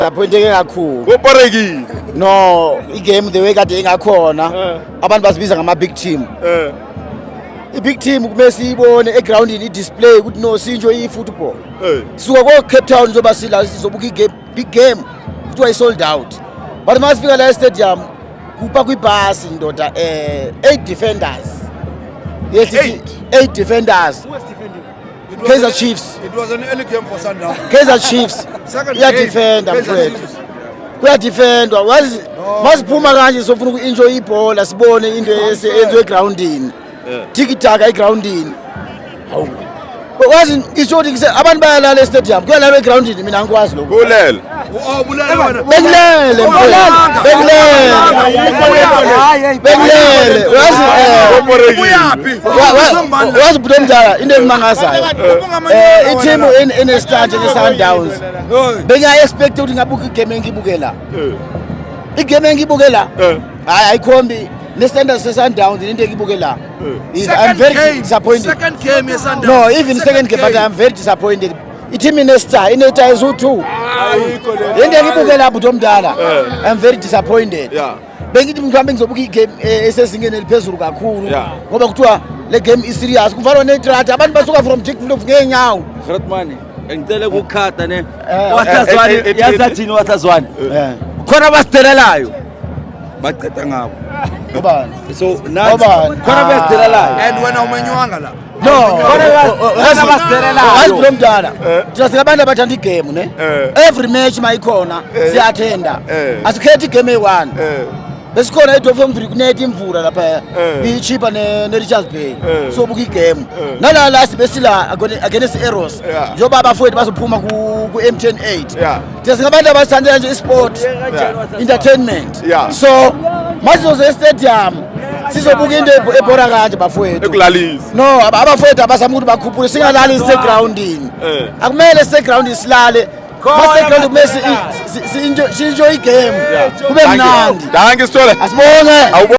Disappointeke kakhulu. Kuborekile. No, igame the way kade ingakhona, abantu bazibiza ngama big team. I-big team kumele siyibone egroundini, i-display ukuthi no, si-enjoy i-football. Suka ko-Cape Town njengoba sila sizobuka i-game, big game kuthiwa i-sold out, but uma sifika la e-stadium kupa kwibhasi ndoda, eight defenders. Yes. Eight? Eight defenders. Kaizer Chiefs. It was an early game for Sundowns. Kaizer Chiefs. Second Iyadefenda. game, Kaizer Mfowethu, Chiefs. kuyadefendwa. Wazi masiphuma kanje sofuna uku-enjoy ibhola, sibone into eyenziwe egroundini, tiki-taka egroundini. Hawu, wazi ngisho ukuthi abantu bayalala estadium, kuyalalwa egroundini. Mina angikwazi lokho. Kulele. Oh, bulala wena. Bekulele mfowethu, bekulele, bekulele, wazi. Kuborekile. Uyaphi? Wazi bhuti omdala, into engimangazayo, i-team enestar njenge-Sundowns, bengiya-expect ukuthi ngabuka igame engiyibuke la. Igame engiyibuke la, hayi, ayikhombi ne-standard se-Sundowns. Into engiyibuke la I'm very disappointed. Second game ye-Sundowns. No, even second game, but I'm very disappointed. I-team inestar, inestar eziwu-two. Into engiyibuke la, bhuti omdala, I'm very disappointed. Bengithi mhlawumbe ngizobuka igame esezingeni eliphezulu kakhulu ngoba kuthiwa le game i-serious, kuvalwa netrata, abantu basuka from Diepkloof ngeenyawo. Grootman, ngicela ukukhata ne. Wathazwane, Yazathini wathazwane? Khona abasidelelayo. Baqeda ngabo. Ubani? So nathi Obani? khona abasidelelayo. And wena umenywanga la. No. Khona abasidelelayo. Yazi bro mdala, thina singabantu abathanda igame ne. Every match mayikhona siyathenda. Asikhethi igame eyi-one. Besikhona eDorfomvri kunetha imvula lapha, iChippa ne-Richards Bay. Sobuka igame nala last besila against Arrows, njengoba abafowethu bazophuma ku-MTN 8. Thina singabantu abasithandela nje isport, entertainment. So masizoze estadium sizobuka into ebhora kanje, bafowethu. Ekulalisa. No, abafowethu abazama ukuthi bakhuphule, singalali sisegroundini. Akumele sisegroundini silale. Maseground kumele si-enjoy igame, kube mnandi. Dankie, Sithole. Asibonge. Awubonge.